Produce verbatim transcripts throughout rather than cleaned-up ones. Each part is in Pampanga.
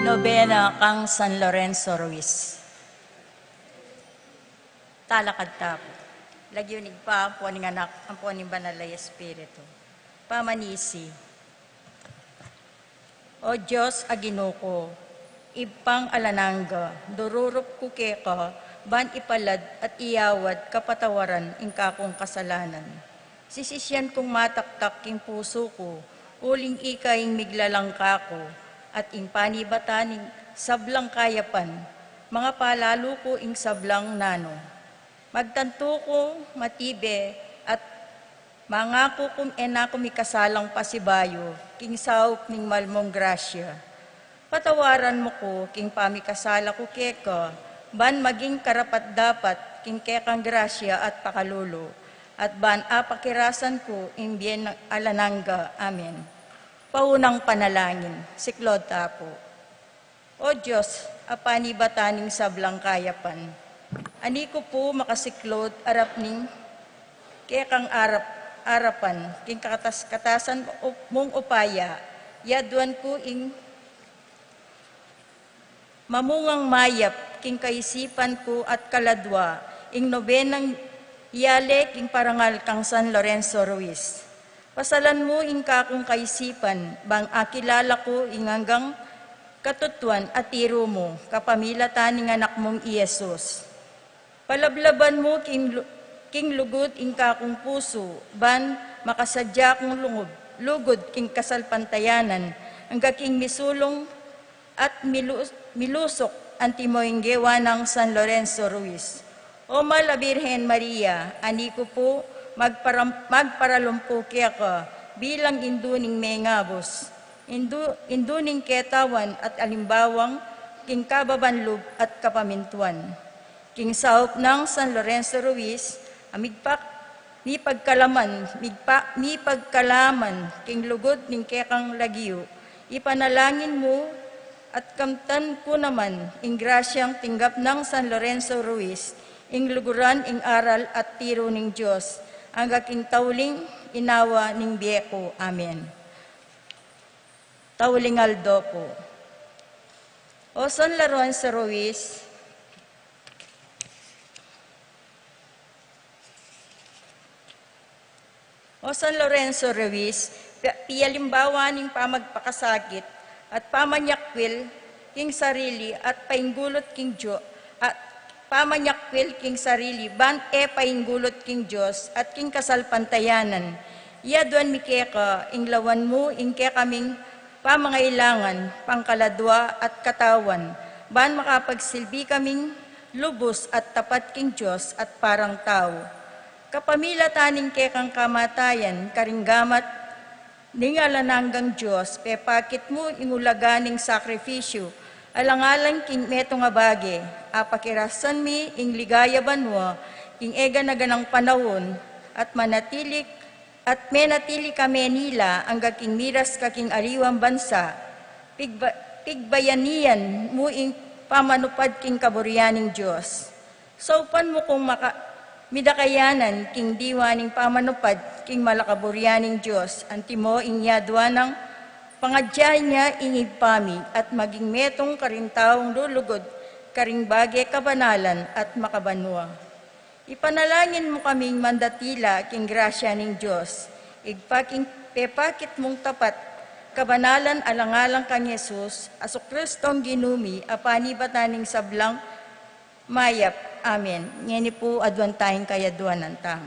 Nobena kang San Lorenzo Ruiz. Talakad ta pu. Lagyu ning Ibpa, ampo ning Anak, ampo ning Banal a Espiritu. Pamanisi. O Dios a Ginu ku, Ibpang alang angga, dururup ku keka, ban ipalad at iyawad kapatawaran ing kakung kasalanan. Sisisian kung mataktak king pusu ku, uling ika ing miglalang kaku, at ing panibatan ning sablang kayapan, mangapalalu ku ing sablang nanu. Magtantu ku matibe at mangaku kung e na ku mikasalang pasibayu king saup ning mal mung grasya. Patawaran mu ku king pamikasala ku keka, ban maging karapat-dapat king kekang grasya at pakalulu, at ban apakirasan ku ing bie alang angga. Amen. Paunang panalangin, siklaud ta pu. O Dios, a panibatan ning sablang kayapan, ani ku pu makasiklaud arap ning kekang arap, arapan, king katas-, katasan up-, mung upaya, yaduan ku ing mamungang mayap king kaisipan ku at kaladua ing nobenang yale king parangal kang San Lorenzo Ruiz. Pasalan mu ing kakung kaisipan, bang akilala ku ing anggang katutuan a tiru mu, kapamilatan ning Anak mung i Jesus. Palablaban mu king lu-, king lugud ing kakung pusu, ban makasadya kung lungub, lugud king kasalpantayanan, angga king misulung at milu-, milusuk antimo ing gewa nang San Lorenzo Ruiz. O Mal a Birhen Maria, ani ku pu magparam-, magparalumpu keka bilang indu ning mengabus, indu, indu ning ketawan at alimbawang king kababan lub at kapamintuan. King saup nang San Lorenzo Ruiz, a migpak-, mipagkalaman, migpa-, mipagkalaman king lugud ning kekang lagyu, ipanalangin mu at kamtan ku naman ing grasyang tinggap nang San Lorenzo Ruiz, ing luguran ing aral at tiru ning Dios, angga king tauling inawa ning bie ku. Amen. Tauling aldo pu. O San Lorenzo Ruiz, O San Lorenzo Ruiz, pi-, pialimbawa ning pamagpakasakit at pamanyakwil king sarili at painggulut king Dios, at pamanyakwil king sarili, ban e painggulut king Dios at king kasalpantayanan. Yaduan mi keka ing lawan mu ing kekaming pamangailangan, pangkaladua at katawan, ban makapagsilbi kaming lubus at tapat king Dios at parang tau. Kapamilatan ning kekang kamatayan karing gamat ning alang anggang Dios, pepakit mu ing ulaga ning sakrifisyu, alang-alang king metung a bage, apakirasan mi ing ligaya banua, king e gana-ganang panaun, at manatili, at menatili ka Manila, angga king miras ka king aliwang bansa, pigba-, pigbayanian mu ing pamanupad king kaburian ning Dios. Saupan mu kung maka-, midakayanan king diwa ning pamanupad king mal a kaburian ning Dios, antimo ing yaduan nang pangadya nia ing Ibpa mi, at maging metung karing taung lulugud karing bage kabanalan at makabanua. Ipanalangin mu kaming mandatila king grasya ning Dios, Ibpa, king pepakit mung tapat, kabanalan alang-alang kang Jesus, Jesucristong Ginu mi, a panibatan ning sablang mayap. Amen. Ngeni pu aduan tayang kayaduanan tang.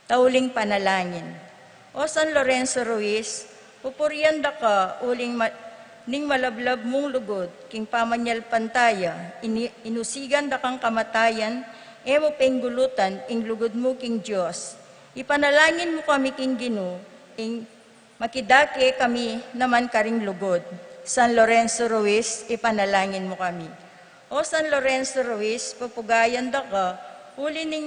Tauling panalangin. O San Lorenzo Ruiz, pupurian da ka uling ma-, ning malablab mung lugud king pamanyalpantaya, ini-, inusigan da kang kamatayan, e mu penggulutan ing lugud mu king Dios. Ipanalangin mu kami king Ginu, ing makidake kami naman karing lugud. San Lorenzo Ruiz, ipanalangin mu kami. O San Lorenzo Ruiz, pupugayan da ka uli ning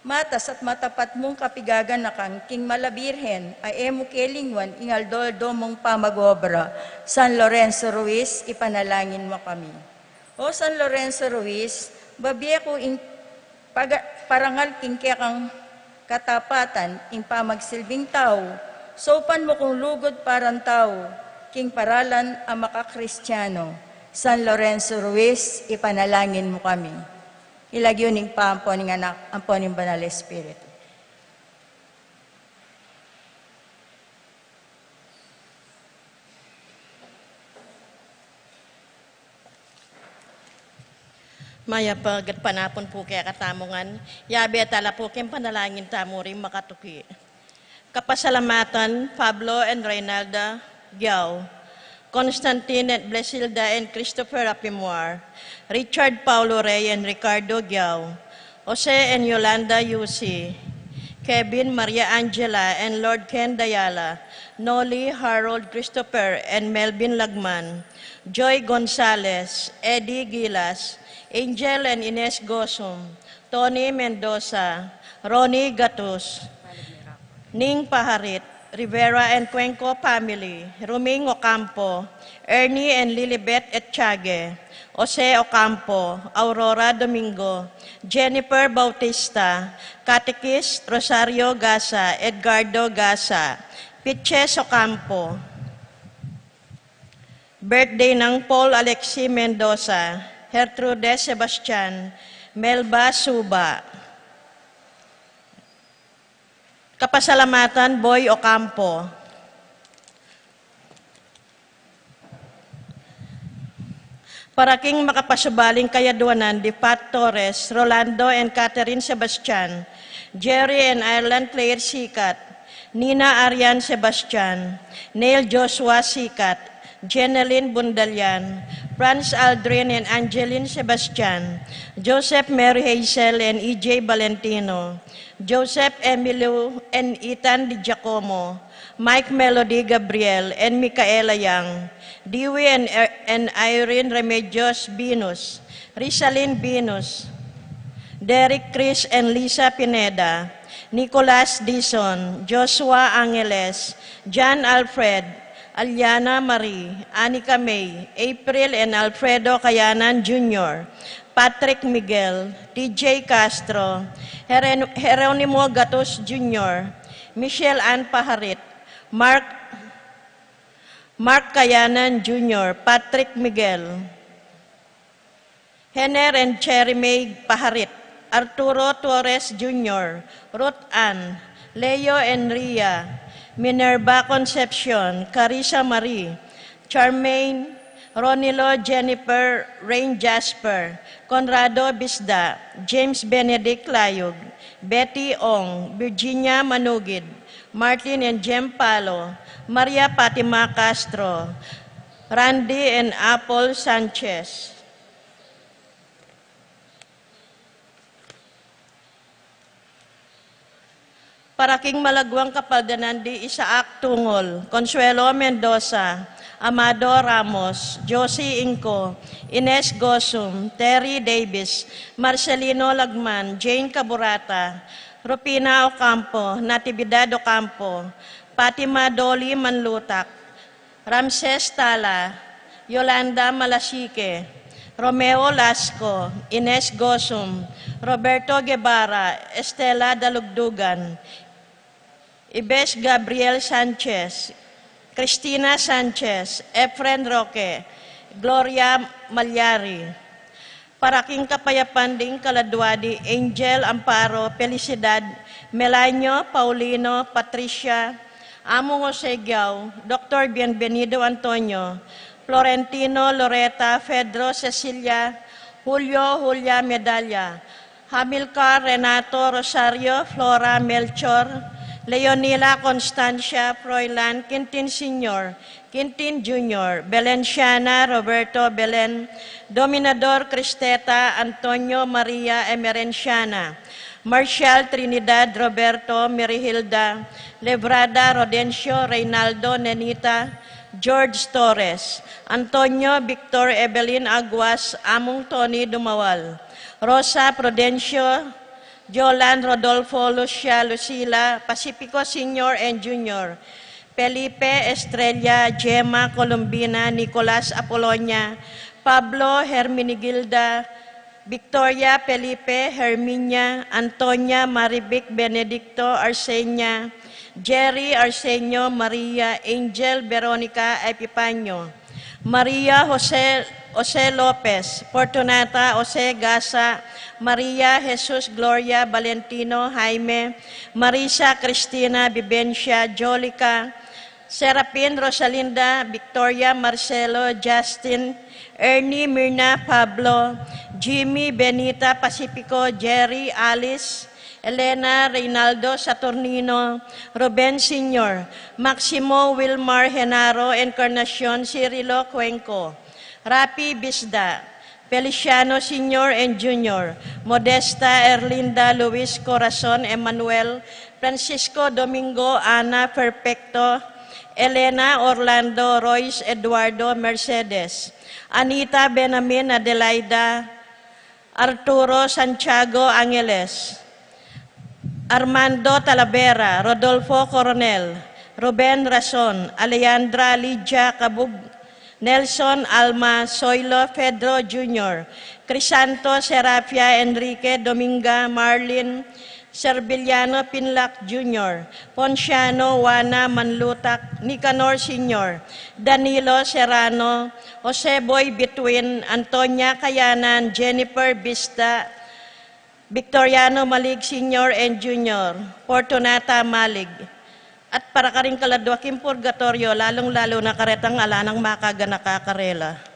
matas at matapat mung kapigaganakan king Mal a Birhen, a e mu kelingwan ing aldo-aldo mung pamag-obra. San Lorenzo Ruiz, ipanalangin mu kami. O San Lorenzo Ruiz, babie ku ing paga-, parangal king kekang katapatan ing pamagsilbing tau, saupan mu kung lugud parang tau, king paralan a makakristiano. San Lorenzo Ruiz, ipanalangin mu kami. King lagyu ning Ibpa, ampo ning Anak, ampo ning Banal Espiritu. Mayap a gatpanapun pu kekatamu ngan, yabe tala pu king panalangin tamu ring makatuki. Kapasalamatan, Pablo and Reynalda Giao, Constantine and Blesilda and Christopher Apimwar, Richard Paulo Rey and Ricardo Giao, Jose and Yolanda Yusi, Kevin, Maria Angela, and Lord Ken Dayala, Noli, Harold, Christopher, and Melvin Lagman, Joy Gonzalez, Eddie Gilas, Angel and Ines Gosum, Tony Mendoza, Ronnie Gatus, Ning Paharit, Rivera and Cuenco family, Ruming Ocampo, Ernie and Lilibet Echage, Jose Ocampo, Aurora Domingo, Jennifer Bautista, Katikis Rosario Gasa, Edgardo Gasa, Pitches Ocampo, birthday nang Paul Alexi Mendoza, Gertrude Sebastian, Melba Suba. Kapasalamatan, Boy Ocampo. Para king makapasubaling kayaduanan di Pat Torres, Rolando and Catherine Sebastian, Jerry and Ireland Claire Sikat, Nina Arian Sebastian, Neil Joshua Sikat, Jeneline Bundalian, Franz Aldrin and Angeline Sebastian, Joseph Mary Hazel and E J Valentino, Joseph Emilio and Ethan Di Giacomo, Mike Melody Gabriel and Micaela Yang, Dewey and, and Irene Remedios Venus, Rizalin Venus, Derek Chris and Lisa Pineda, Nicolas Dizon, Joshua Angeles, John Alfred, Aliana Marie, Anika May, April and Alfredo Kayanan Junior, Patrick Miguel, T J Castro, Heren-, Jeronimo Gatus Junior, Michelle Ann Paharit, Mark, Mark Kayanan Junior, Patrick Miguel, Hener and Cherry May Paharit, Arturo Torres Junior, Ruth Ann, Leo and Ria, Minerva Concepcion, Carissa Marie, Charmaine, Ronilo Jennifer, Rain Jasper, Conrado Bisda, James Benedict Layug, Betty Ong, Virginia Manugid, Martin and Jem Palo, Maria Fatima Castro, Randy and Apple Sanchez. Para king malaguang kapaldanan di Isaac Tungol, Consuelo Mendoza, Amado Ramos, Josie Inco, Ines Gosum, Terry Davis, Marcelino Lagman, Jane Caburata, Rufina Ocampo, Natividad Ocampo, Fatima Dolly Manlutak, Ramses Tala, Yolanda Malasique, Romeo Lasco, Ines Gosum, Roberto Guevara, Estela Dalugdugan, Ibes Gabriel Sanchez, Cristina Sanchez, Efren Roque, Gloria Malyari. Para king kapayapan ding kaladua di Angel Amparo Felicidad, Melanio Paulino, Patricia, Among Jose Giao, Doctor Bienvenido Antonio, Florentino Loreta, Pedro Cecilia, Julio Julia Medalla, Hamilcar Renato, Rosario Flora Melchor, Leonila Constancia, Froilan Quintin Senior, Quintin Junior, Belenciana Roberto Belen, Dominador Cristeta Antonio Maria Emerenciana, Marcial Trinidad Roberto Merihilda, Lebrada Rodencio Reynaldo Nenita, George Torres, Antonio Victor Evelyn Aguas, Among Tony Dumawal, Rosa Prudencio, Jolan Rodolfo, Lucia Lucila, Pacifico Senior and Junior, Felipe, Estrella, Gemma, Colombina, Nicolas, Apolonia, Pablo, Herminigilda, Victoria, Felipe, Herminia, Antonia, Marivic, Benedicto, Arsenia, Jerry, Arsenio, Maria, Angel, Veronica, Epifanio, Maria, Jose, Jose Lopez, Fortunata, Jose Gasa, Maria, Jesus, Gloria, Valentino, Jaime, Marisa, Cristina, Vivencia, Jolica, Serapin, Rosalinda, Victoria, Marcelo, Justin, Ernie, Mirna, Pablo, Jimmy, Benita, Pacifico, Jerry, Alice, Elena, Reynaldo, Saturnino, Ruben Senior, Maximo, Wilmar, Genaro, Encarnacion, Cirilo, Cuenco, Rapi, Bisda, Feliciano Senior and Junior, Modesta, Erlinda, Luis, Corazon, Emmanuel, Francisco, Domingo, Ana, Perfecto, Elena, Orlando, Royce, Eduardo, Mercedes, Anita, Benamin, Adelaida, Arturo, Santiago, Angeles, Armando Talavera, Rodolfo Coronel, Ruben Rason, Alejandra, Lydia, Cabug, Nelson, Alma, Soilo, Pedro Junior, Crisanto, Serafia, Enrique, Dominga, Marlin, Serviliano, Pinlac Junior, Ponciano, Juana, Manlutak, Nicanor Senior, Danilo, Serrano, Jose Boy, Bituin, Antonia, Kayanan, Jennifer, Bisda, Victoriano, Malig Senior and Junior, Fortunata, Malig. At para karing kaladwa king purgatorio, lalung-lalu na karetang ala nang makaganaka karela.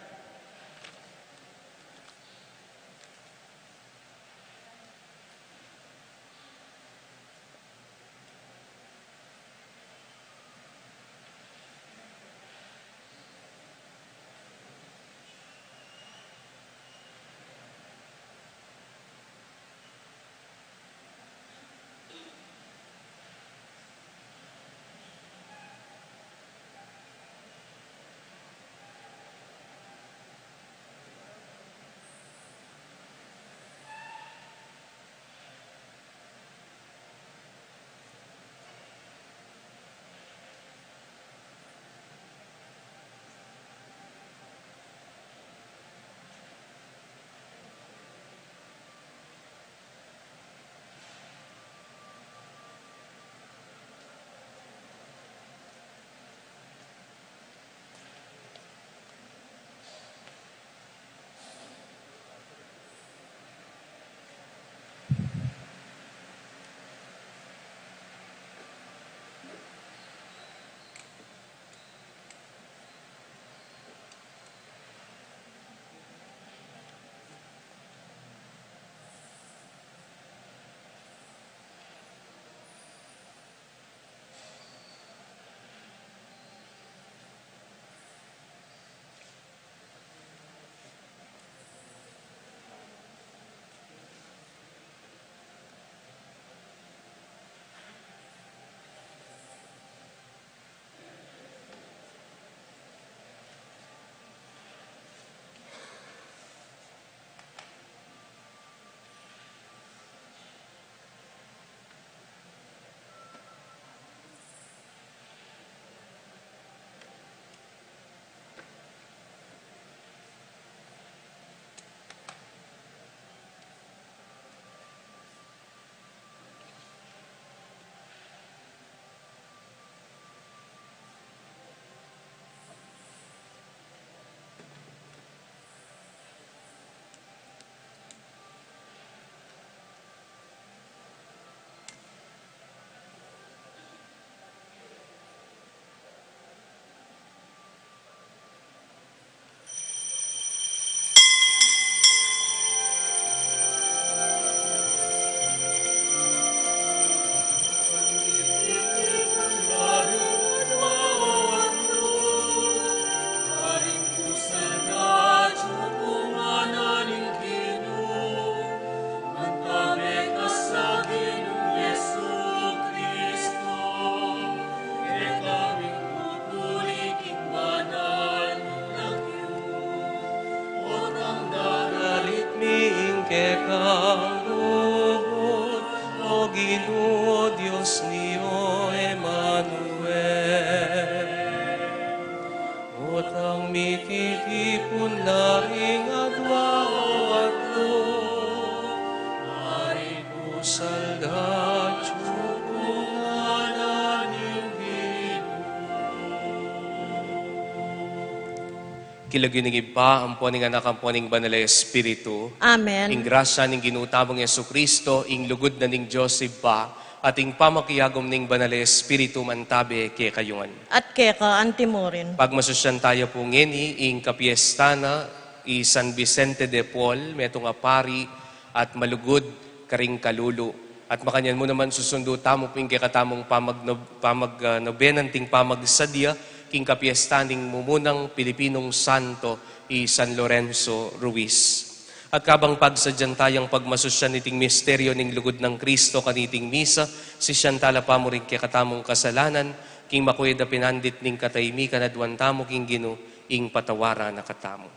King lagyu ning Ibpa, ampo ning Anak, ampo ning Banal a Espiritu. Amen. Ing grasya ning Ginu tamung Jesucristo, ing lugud na ning Dios Ibpa, at ing pamakiagum ning Banal a Espiritu mantabe kekayu ngan. At keka antimurin. Pagmasusyan taya pu ngeni ing kapiesta na i San Vicente de Paul, metung a pari at malugud karing kalulu. At makanyan mu naman susundu tamu pu ing kekatamung pamag-, pamag-, ah, nobenan, ing pamagsadya king kapiesta ning mumunang Pilipinong santo, i San Lorenzo Ruiz. At kabang pagsadyan tayang pagmasusyan iting misteryo ning lugud nang Kristo kaniting misa, sisian tala pa mu ring kekatamung kasalanan, king makuya da pinandit ning kataymikan, aduan tamu king Ginu, ing patawaran na katamu.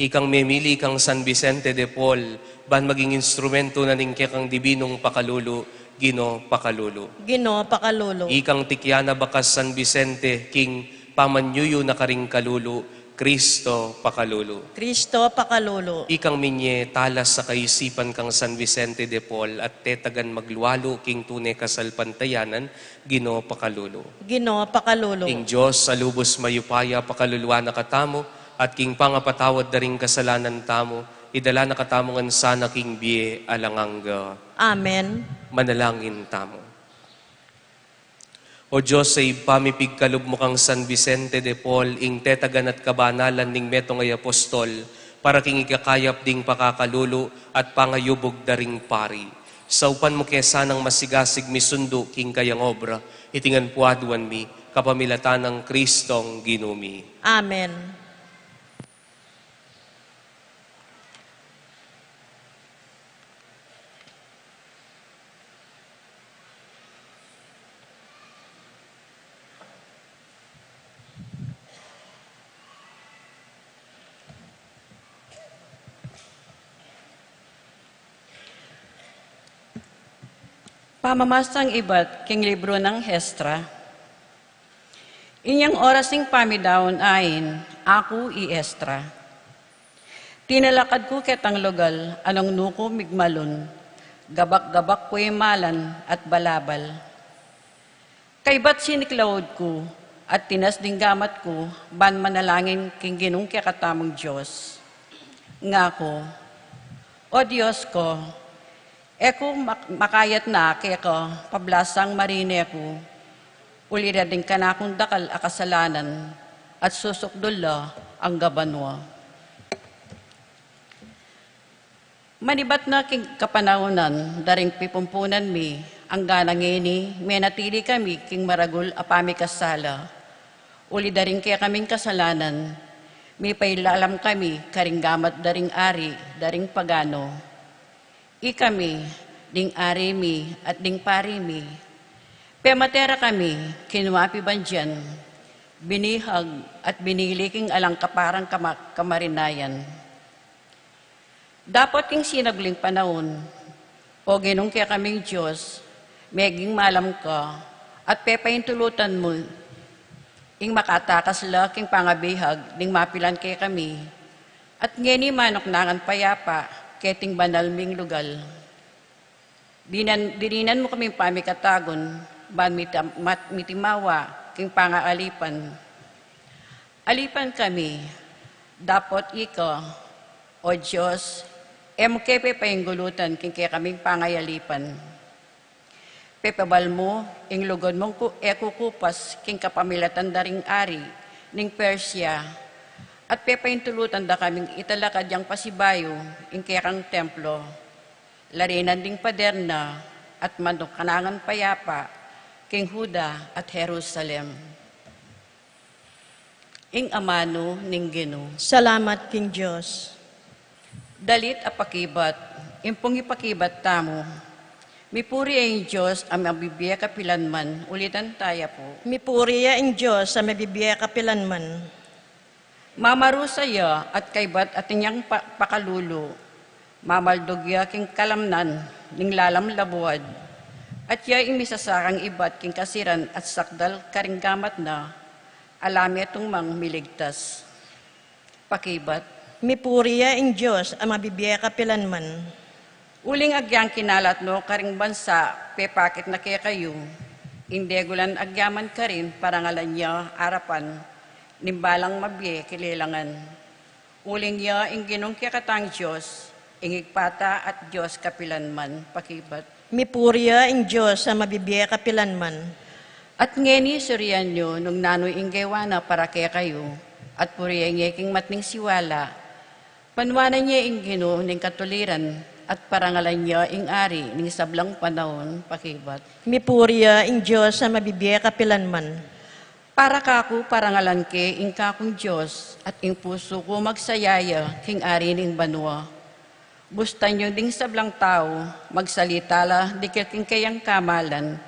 Ikang memili kang San Vicente de Paul, ban maging instrumento na ning kekang dibinung pakalulu, Ginu pakalulu. Ginu pakalulu. Ikang tikyan a bakas San Vicente, king pamanyuyu na karing kalulu, Kristo pakalulu. Kristo pakalulu. Ikang minye talas a kaisipan kang San Vicente de Paul, at tetagan maglualu king tune kasalpantayanan, Ginu pakalulu. Ginu pakalulu. Ing Dios a lubus mayupaya pakaluluan na katamu, at king pangapatawad da ring kasalanan tamu, idala na katamu ngan sana king bie alang angga. Amen. Manalangin tamu. O Dios, a Ibpa mi, pigkalub mu kang San Vicente de Paul, ing tetagan at kabanalan ning metung a apostol, para king ikakayap ding pakakalulu at pangayubug da ring pari. Saupan mu ke sanang masigasig misundu king kayang obra, iti ngan pu aduan mi, kapamilatan nang Kristong Ginu mi. Amen. Pamamasang ibat king libru nang Esdra. Inyang oras ning pamidaun ain, aku i Esdra. Tinalakad ku ketang lugal a nung nu ku migmalun, gabak-gabak ku imalan at balabal. Kaybat siniklaud ku at tinas ding gamat ku ban manalangin king Ginung kekatamung Dios. Ngaku, O Dios ko, e ku mak-, makayatna keka pablasang marine ku, uli da ding kanakung dakal a kasalanan at susukdul la angga banua. Manibat na king kapanaunan da ring pipumpunan mi, angga na ngeni menatili kami king maragul a pamikasala. Uli da ring kekaming kasalanan, mipailalam kami karing gamat da ring ari da ring pagano. Ikami, ding ari mi at ding pari mi, pemate ra kami king mapibandian, binihag at binili king alang kaparang kama-, kamarinayan. Dapot king sinagling panaun, O Ginung kekaming Dios, meging malam ka, at pepaintulutan mu ing makatakas la king pangabihag ning mapilan kekami, at ngeni manuknangan payapa keting banal ming lugal. Dinan-, dininan mu kaming pamikatagun, ban mitam-, mat-, mitimawa king pangaalipan. Alipan kami, dapot ika, O Dios, e mu ke pepainggulutan king kekaming pangayalipan. Pepabal mu ing lugud mung ku-, e kukupas king kapamilatan da ring ari ning Persia, at pepaintulutan da kaming italakad yang pasibayu ing kekang templo, larinan ding pader na at manuknangan payapa king Juda at Jerusalem. Ing amanu ning Ginu. Salamat king Dios. Dalit a pakibat, ing pung ipakibat tamu. Mipuri ya ing Dios a mabibie kapilanman, ulitan taya pu. Mipuri ya ing Dios a mabibie kapilanman. Mamarusa ya at kaybat atin yang pa-, pakalulu. Mamaldug ya king kalamnan ning lalam labuad, at ya ing misasakang ibat king kasiran at sakdal karing gamat na, ala metung mang miligtas. Pakibat. Mipuri ya ing Dios a mabibie kapilanman. Uling agyang kinalat no karing bansa, pepakit na kekayu ing degulan agyaman karin parangalan ya arapan ning balang mabie kilelangan. Uling ya ing Ginung kekatang Dios, ing Ibpa ta at Dios kapilanman, pakibat. Mipuri ya ing Dios a mabibie kapilanman. At ngeni surian yu nung nanu ing gewa na para kekayu, at purian ye king matning siwala. Panuanan ye ing Ginu ning katuliran, at parangalan ya ing Ari ning sablang panaun, pakibat. Mipuri ya ing Dios a mabibie kapilanman. Para kaku parangalan ke ing kakung Dios, at ing pusu ku magsaya ya king Ari ning banua. Bustan yu ding sablang tau, magsalita la dikil king kayang kamalan,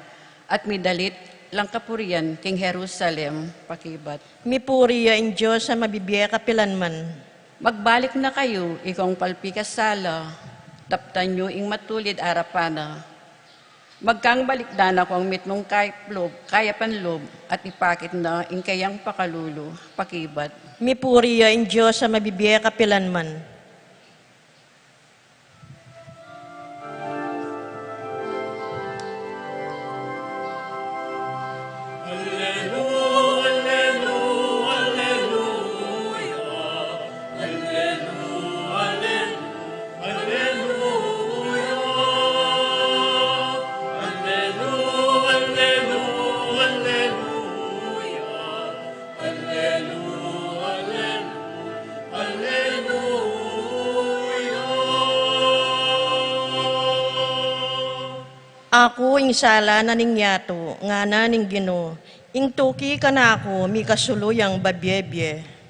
at midalit lang kapurian king Jerusalem, pakibat. Mipuri ya ing Dios a mabibie kapilanman. Magbalik na kayu ikong palpikasala, daptan yu ing matulid arapan na. Magkang balikdan na kung mitmung kayap lub, kayapan lub, at ipakit na ing kayang pakalulu, pakibat. Mipuri ya ing Dios a mabibie kapilanman. Aku ing sala na ning yatu, ngana ning Ginu, ing tuki kanaku mikasulu yang babie-bie.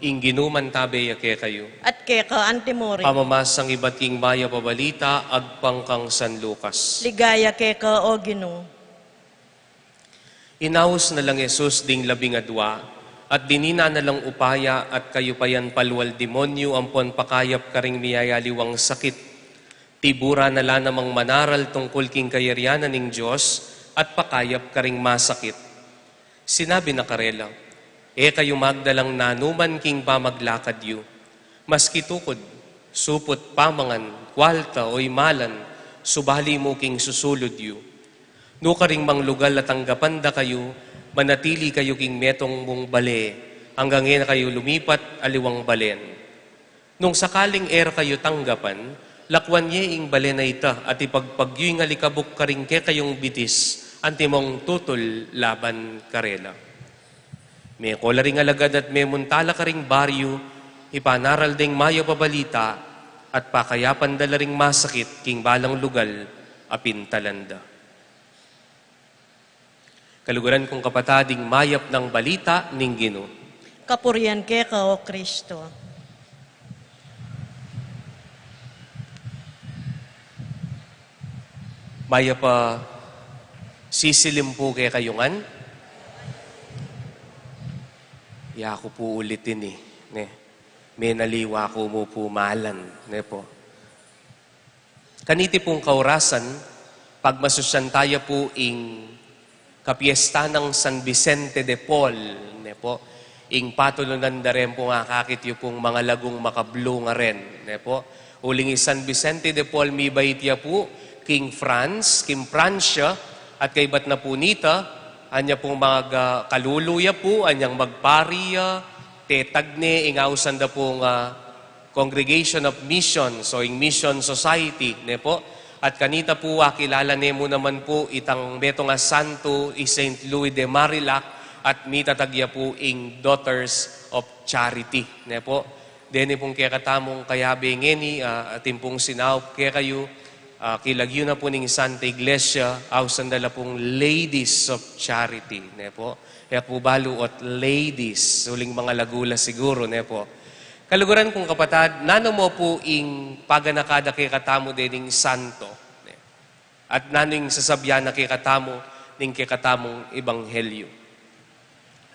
Ing Ginu mantabe ya kekayu. At keka antimurin. Pamamasang ibat king mayap a balita agpang kang San Lucas. Ligaya keka, O Ginu. Inaus na lang Jesus ding labing adua, at dinina na lang upaya at kayupayan palwal demonyu ampon pakayap karing miyayaliwang sakit. Tiburan na la namang manaral tungkul king kayarian na ning Dios at pakayap karing masakit. Sinabi na karela, "E kayu magdalang nanuman king pamaglakad yu. Maski tukud, suput, pamangan, kwalta, o imalan, subali mu king susulud yu. Nukarin mang lugal a tanggapan da kayu, manatili kayu king metung mung bale, anggang e na kayu lumipat aliwang balen. Nung sakaling e ra kayu tanggapan, lakwan ye ing balen a ita at ipagpag yu ing alikabuk karing kekayung bitis, antimong tutul laban karela." Meko la ring alagad at memunta la karing baryu, ipanaral deng mayap a balita, at pakayapan da la ring masakit king balang lugal a pintalan da. Kaluguran kung kapatad, ing mayap nang balita ning Ginu. Kapurian keka, O Kristo. Mayap a sisilim pu kekayu ngan. Yaku pu ulitin, e, ne. Menaliwa ku mu pu malan, ne po. Kaniti pung kaurasan, pagmasusyan taya pu ing kapiesta nang San Vicente de Paul, ne po. Ing patulunan da ren pung akakit yu pung mangalagung makablu ngaren, ne po. Uling i San Vicente de Paul mibait ya pu king France, king Pransya, at kaybat na pu nita, anya pung mga kalulu ya pu, anyang magpari ya, tetag ne ing ausan da pung, ah, Congregation of Missions o ing Mission Society, ne po. At kanita pu, akilala ne mu naman pu itang metung a santo, i Saint Louis de Marillac, at mitatag ya pu ing Daughters of Charity, ne po. Deni pung kekatamung kayabe ngeni, ah, atin pung sinaup kekayu, ah, kilagyu na pu ning Santa Iglesia, ausan da la pung Ladies of Charity, ne po. E ku pu balu ot ladies, uling mangalagu la siguru, ne po. Kaluguran kung kapatad, nanu mu pu ing paganaka da kekatamu dening santo, At nanu ing sasabian na kekatamu ning kekatamung ebanghelyu?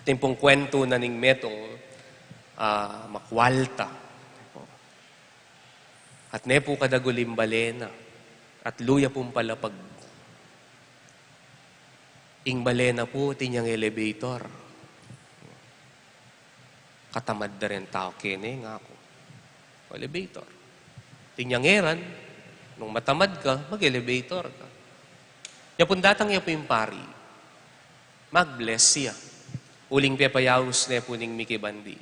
Atin pung kwentu na ning metung, ah, makwalta. At ne pu kadagul ing bale na, at luya pung palapag. Ing bale na pu, atin yang elevator. Katamad da ring tau keni, ngaku. Elevator. Atin yang eran, nung matamad ka, mag-elevator ka. Nya pung datang ya pu ing pari. Mag-bless ya. Uling pepayaus ne pu ning mikibandi.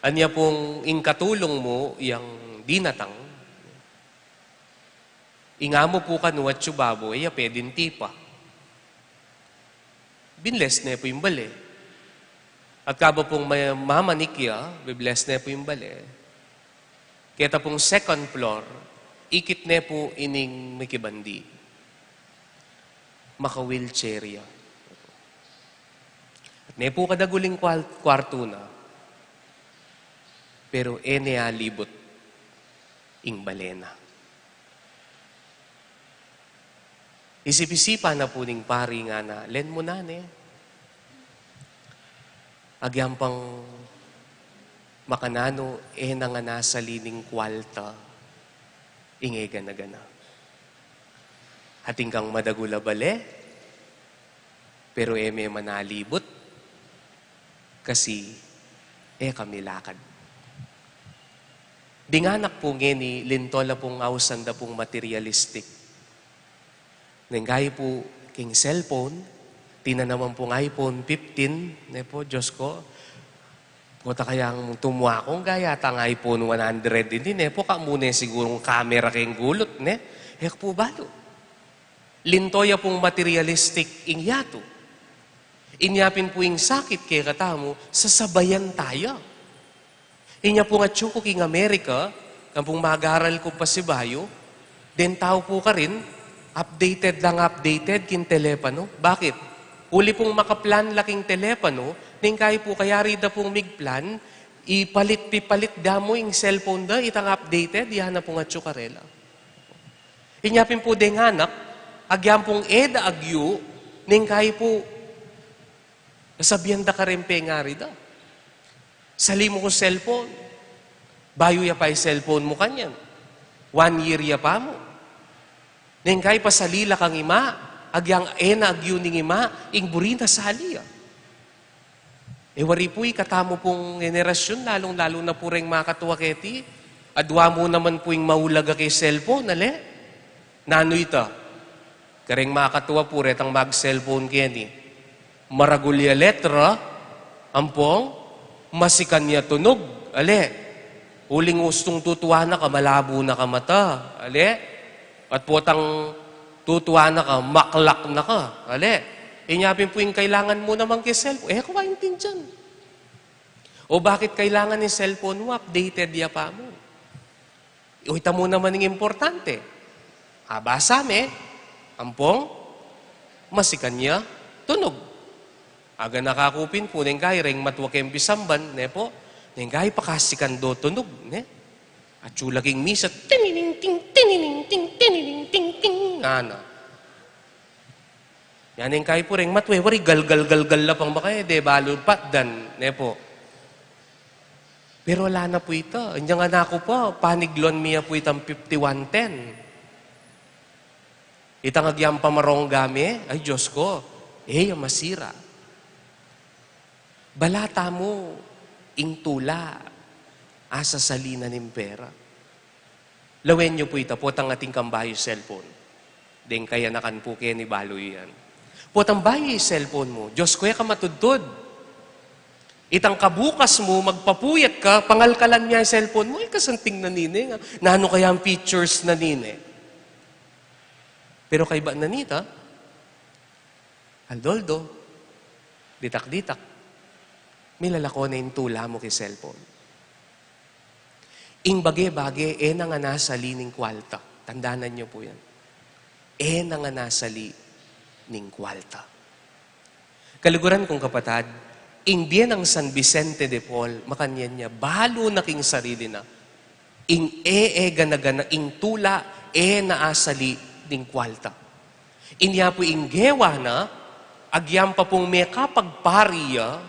Anya pung ing katulung mu yang dinatang, ing amu pu kanu atsu babo, e ya peding tipa. Binless ne pu ing bale. At kaba pung ma-, mamanik ya, bibless ne pu ing bale. Keta pung second floor, ikit ne pu ining mikibandi. Maka-wheelchair ya. At ne pu kadagul ing kwal-, kwartu na, pero e ne alibut ing bale na. Isip-isipan na pu ning pari, ngana, len mu na ne. Agyang pang makananu, e na ngan asali ning kwalta ing e gana-gana. Atin kang madagul a bale, pero e me man alibut, kasi e ka milakad. Ding anak pu ngeni, linto la pung ausan da pung materialistic. Neng kayi pu king cellphone, atin na naman pung iPhone fifteen, ne pu, Diyos ku. Pota kayang tumua kung gaya tang iPhone one hundred ini, ne pu, kamu ne sigurung kamera keng gulut, ne? E ku pu balu. Linto ya pung materialistic ing yatu. Inya pin pu ing sakit kekatamu, sasabayan taya. Inya pung atsu ku king Amerika, ampong mag-aral ku pasibayu, deng tau pu karin, updated lang updated king telepano. Bakit? Uli pung maka-plan la king telepano, neng kayi pu kayari da pung mig-plan, ipalit-pipalit da mu ing cellphone da, itang updated, ya na pung atsu karela. Inya pin pu deng anak, agyang pung e da agyu, neng kayi pu, sasabian da karin pengari da. Sali mu ku cellphone. Bayu ya pa ing cellphone mu kanyan. One year ya pa mu. Neng kayi pasali la kang ima, agyang e na agyu ning ima, ing buri na sali ya. E wari pu ikatamu pung henerasyun, lalung-lalu na pu reng makatua keti, adwa mu naman pu ing maulaga keng cellphone, ale? Nanu ita? Kareng makatua pu retang mag-cellphone keni. Maragul ya letra, ampong, masikan ya tunug, ale? Uling ustung tutuanan ka, malabo na ka mata, ale? At potang tutuanan ka, maklak na ka, ale? Inya pin pu ing kailangan mu naman keng cellphone, e ku aintindian. O bakit kailangan ing cellphone mu, updated ya pa mu? O ita mu naman ing importante. Abasa me, ampong, masikan ya tunug. Aganaka ku pin pu, neng kayi reng matua keng pisamban, ne pu? Neng kayi pakasikan do tunug, ne? Atsu la king misa, tinining ting, tinining ting, tinining ting, ting, ngana. Yan neng kayi pu reng matua, e wari galgal-galgal la pang makaye, de balu patdan, ne pu? Pero ala na pu ita, inyang anak ku pa, panigluan mi ya pu itang fifty-one ten. Itang agyang pamarongga mi, ay Diyos ku, e ya masira. Bala tamu ing tula a sasali na ning pera. Lawen yu pu ita, potang atin kang bayu cellphone. Deng kayanakan pu keni balu yan. Potang bayu ing cellphone mu, Diyos ku, e ka matudtud. Itang kabukas mu, magpapuyat ka, pangalkalan me ing cellphone mu, e ka santing nanini, nga, nanu kaya ing features nanini? Pero kaybat na nita, aldo-aldo, ditak-ditak, milalako na ing tula mu keng cellphone. Ing bage-bage, e na ngan asali ning kwalta. Tandanan yu pu yan. E na ngan asali ning kwalta. Kaluguran kung kapatad, ing bie nang San Vicente de Paul, makanyan ya, balu na king sarili na. Ing e, e gana-gana, ing tula, E na asali ding kwalta. Inya pu ing gewa na, agyang pa pung mekapagpari ya,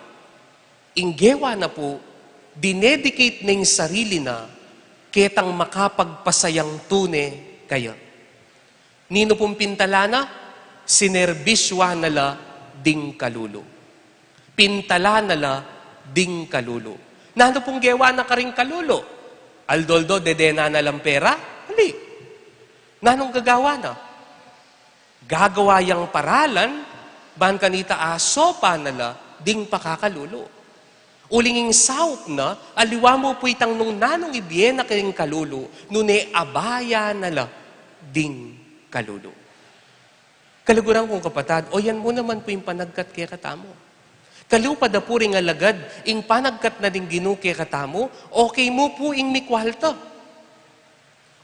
ing gewa na pu, dinedicate na ing sarili na, ketang makapagpasayang tune kaya. Ninu pung pintala na? Sinerbisyuan na la ding kalulu. Pintala na la ding kalulu. Nanu pung gewa na karing kalulu? Aldo-aldo, dedena na lang pera? Ali. Nanung gagawa na? Gagawa yang paralan, ban kanita asopan na la ding pakakalulu. Uling ing saup na, aliwa mu pu itang nung nanung ibie na karing kalulu, nune abayan na la ding kalulu. Kaluguran kung kapatad, o yan mu naman pu ing panagkat kekatamu. Kalupa da pu ring alagad, ing panagkat na ding Ginu kekatamu, okay mu pu ing mikwalta.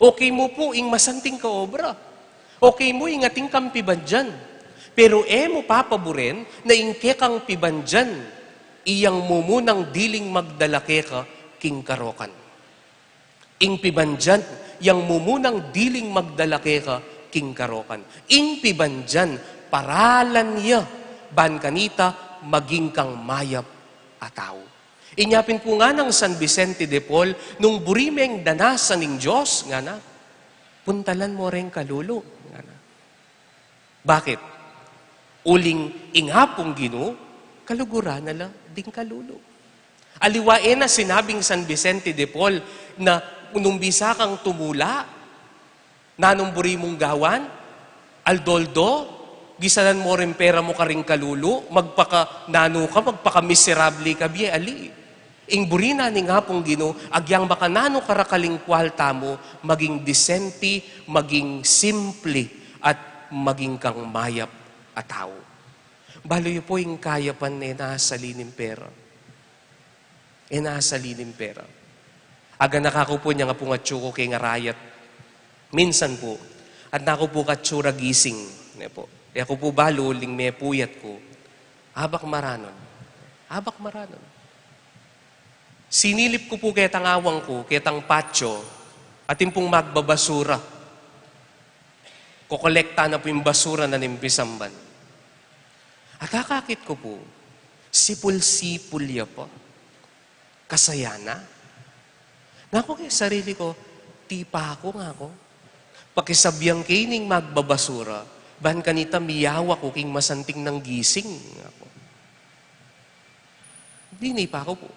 Okay mu pu ing masanting kaobra. Okay mu ing atin kang pibandian. Pero e mu papaburen na ing kekang pibandian, iyang mumunang diling magdala keka king karokan. Ing pibandian, yang mumunang diling magdala keka king karokan. Ing pibandian, paralan ya, ban kanita maging kang mayap a tau. Inya pin pu nganang San Vicente de Paul, nung buri meng danasan ning Dios, ngana, puntalan mo reng kalulu, ngana. Bakit? Uling ing Apung Ginu, kaluguran na la ding kalulu. Aliwa e na sinabing San Vicente de Paul na nung bisa kang tumula, nanung buri mung gawan, aldo-aldo, gisalan mo ring pera mu karing kalulu, magpaka nanu ka, magpaka miserable ka bie, ali. Ing buri na ning Apung Ginu, agyang makananu karakal ing kwalta mu, maging disente, maging simple, at maging kang mayap a tau. Balu yu pu ing kayapan e na asali ning pera. E na asali ning pera. Aganaka ku pu inyang apung atsu ku keng arayat. Minsan pu, adwan ku pu katsu ra gising, ne pu. E ku pu balu uling mepuyat ku. Abak maranon. Abak maranon. Sinilip ku pu ketang awang ku, ketang patio, atin pung magbabasura. Kokolekta na pu ing basura na ning pisamban. At akakit ku pu, sipul-sipul ya pa. Kasaya na. Ngaku keng sarili ku, tipa ku, ngaku. Pakisabian ke ining magbabasura, ban kanita miyawa ku king masanting nang gising, ngaku. Dinipa ku pu.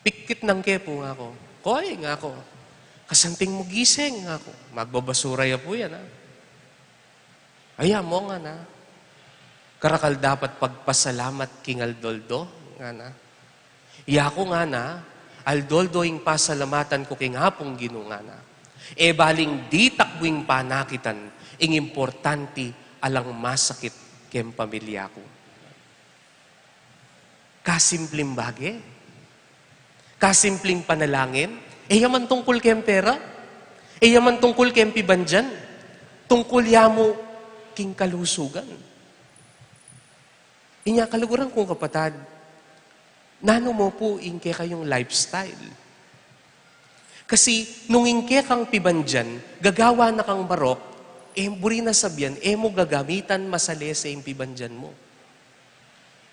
Pikit nang ke pu, ngaku. Koy, ngaku. Kasanting mu gising, ngaku. Magbabasura ya pu yan, ha. Aya mu, ngana. Karakal dapat pagpasalamat king aldo-aldo, ngana. Yaku, ngana, aldo-aldo ing pasalamatan ku king Apung Ginu, ngana. E baling ditak mu ing panakitan, ing importante alang masakit keng pamilya ku. Kasimpleng bage. Kasimpleng panalangin. E ya man tungkul keng pera. E ya man tungkul keng pibandian. Tungkul ya mu king kalusugan. Inya kaluguran kung kapatad, nanu mu pu ing kekayung lifestyle? Kasi nung ing kekang pibandian, gagawa na kang barok, e buri na sabian, e mu gagamitan masalese ing pibandian mu.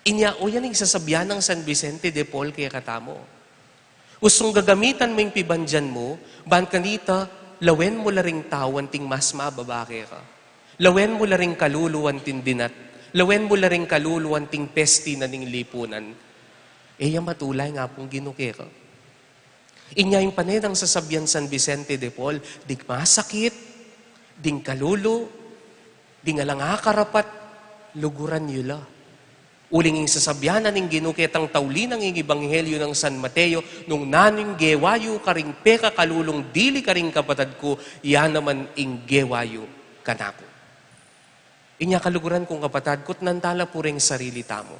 Inya, o yan ing sasabian nang San Vicente de Paul kekatamu. Ustung gagamitan mu ing pibandian mu, ban kanita, lawen mu la ring tau anting mas mababa keka. Lawen mu la ring kalulu anting dinat. Lawen mu la ring kalulu anting pesti na ning lipunan. E ya matula ing Apung Ginu keka. Inya ing pane nang sasabian San Vicente de Paul, ding masakit, ding kalulu, ding alang akarapat, luguran yu la. Uling ing sasabian na ning Ginu ketang tauli nang ing Ebanghelyo nang San Mateo, nung nanu ing gewa yu karing pekakalulung dili karing kapatad ku, ya naman ing gewa yu kanaku. Inya kaluguran kung kapatad, kutnan tala pu reng sarili tamu.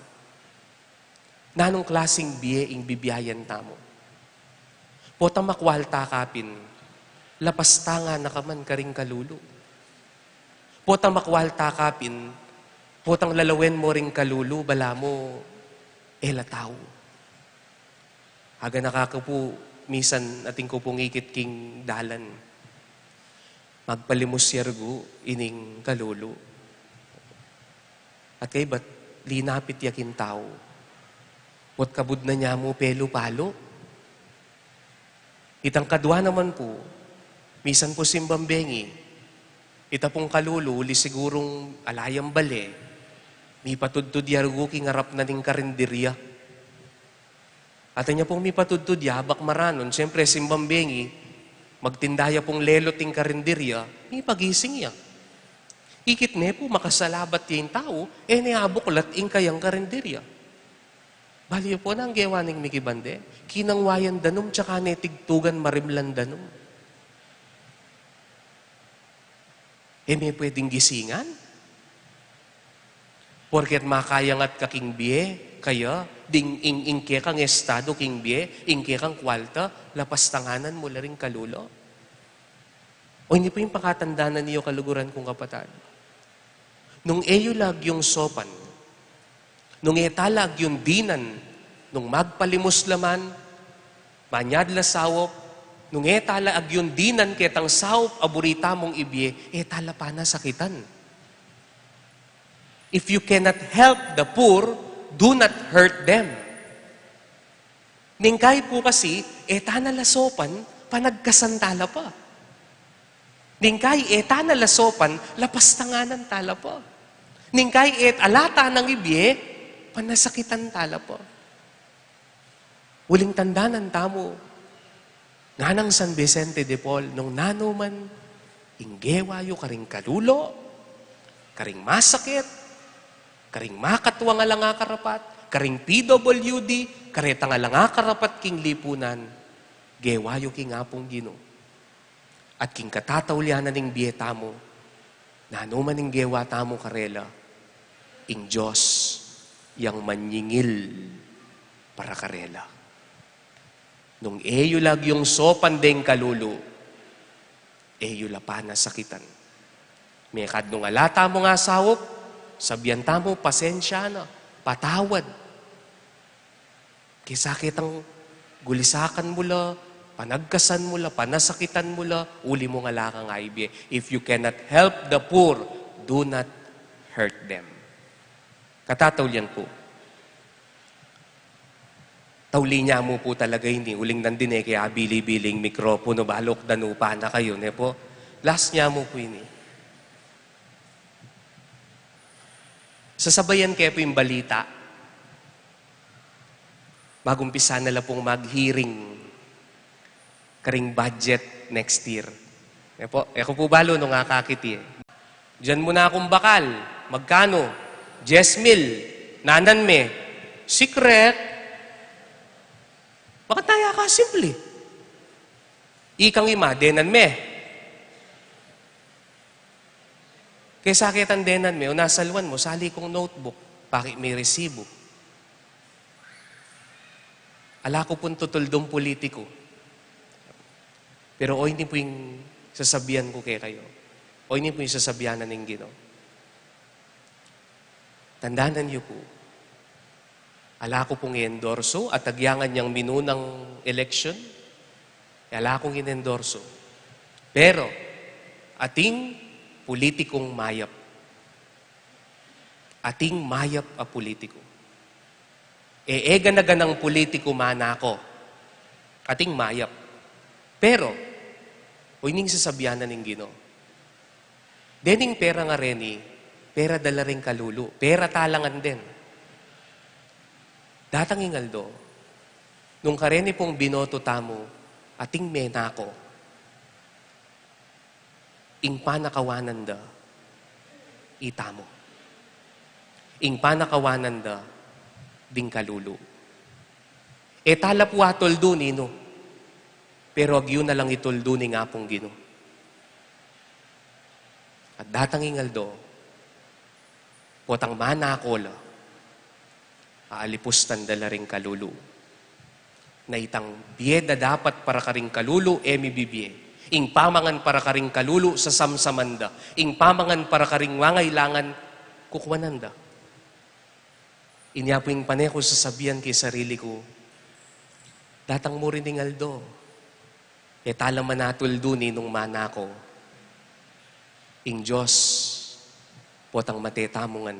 Nanung klasing bie ing bibiayan tamu? Potang makwalta ka pin, lapastang na ka man karing kalulu. Potang makwalta ka pin, potang lalawen mu ring kalulu, balamu, e la tau. Aganaka ku pu, misan atin ku pung ikit king dalan. Magpalimus ya rugu ining kalulu. At kaybat linapit ya king tau. Ot kabud na nya mu pelu-palu. Itang kadua naman pu, misan pu simbang bengi, ita pung kalulu, uli sigurung ala yang bale, mipatudtud ya rugu king arap na ning karinderya. At anya pung mipatudtud ya, abak maranun, siyempre, simbang bengi, magtinda ya pung lelot ing karinderya, mipagising ya. Ikit ne pu, makasalabat ya ing tau, e ne abuklat ing kayang karinderya. Balu yu pu nung gewa ning mikibande, kinangwa yang danum, tsaka ne tigtugan marimlang danum. E me pwedeng gisingan? Porket makayangat ka king bie, kaya, ding ing, ing kekang estado king bie, ing kekang kwalta, lapastanganan mu la ring kalulu. O, ini pu ing pakatandanan yu, kaluguran kung kapatad. Nung e yu la agyung saupan, nung e ta la agyung dinan, nung magpalimus la man, manyad la saup, nung e ta la agyung dinan ketang saup a buri tamung ibie, e ta la panasakitan. If you cannot help the poor, do not hurt them. Ningkai pu kasi, e ta na la saupan, panagkasan ta la pa. Ningkai e ta na la saupan, lapastanganan ta la pa. Ningkai e ala ta nang ibie, panasakitan ta la pa. Uling tandanan tamu, nganang San Vicente de Paul, nung nanu man ing gewa yu karing kalulu, karing masakit, karing makatwang alang akarapat, karing P W D, karetang alang akarapat king lipunan, gewa yu king Apung Ginu. At king katataulian na ning bie tamu, nanu man ing gewa tamu karela, ing Dios yang manyingil para karela. Nung e yu la agyung saupan deng kalulu, e yu la panasakitan. Mekad nung ala tamung asaup, sabian tamu, pasensya na, patawad. Kesa ketang gulisakan mu la, panagkasan mu la, panasakitan mu la, uli mung ala kang aibie. If you cannot help the poor, do not hurt them. Katataulian pu. Tauli nya mu pu talaga ini, uling nandin e ke abili-biling mikropono, balu danupa na kayu, ne pu? Last nya mu pu ini. Sasabayan ke pu ing balita. Magumpisa na la pung mag-hearing karing budget next year. E pu, e ku pu balu nung akakit ye. Diyan mu na kung bakal, magkanu? Dyes mil. Nanan me? Secret. Makanyan ya kasimple. Ikang ima, denan me. Kesa ketang denan me, o nasaluan mu, sali kung notebook, paki me resibo. Ala ku pung tutuldung pulitiku. Pero o ini pu ing sasabian ku kekayu. O ini pu ing sasabian na ning Ginu. Tandanan yu pu. Ala ku pung i-endorso at agyangan yang minunang eleksyon, e ala kung in-endorso. Pero, ating pulitikung mayap. Ating mayap a pulitiku. E, e gana-ganang pulitiku manako. Ating mayap. Pero, o ining sasabian na ning Ginu. Dening pera ngareni, pera da la ring kalulu, pera talangan den. Datang ing aldo, nung kareni pung binoto tamu, ating menako, ing panakawanan da, itamu. Ing panakawanan da, ding kalulu. E ta la pu atuldu ninu, pero agyu na lang ituldu ning Apung Ginu. At datang ing aldo, potang manako la, aalipustan da la ring kalulu. Na itang bie da dapat para karing kalulu, e mibibie. Ing pamangan para karing kalulu, sasamsaman da. Ing pamangan para karing mangailangan, kukuanan da. Inya pu ing pane ku sasabian king sarili ku, datang mu rin ing aldo. E ta la manatuldu ninung manako. Ing Dios, potang mate tamu ngan,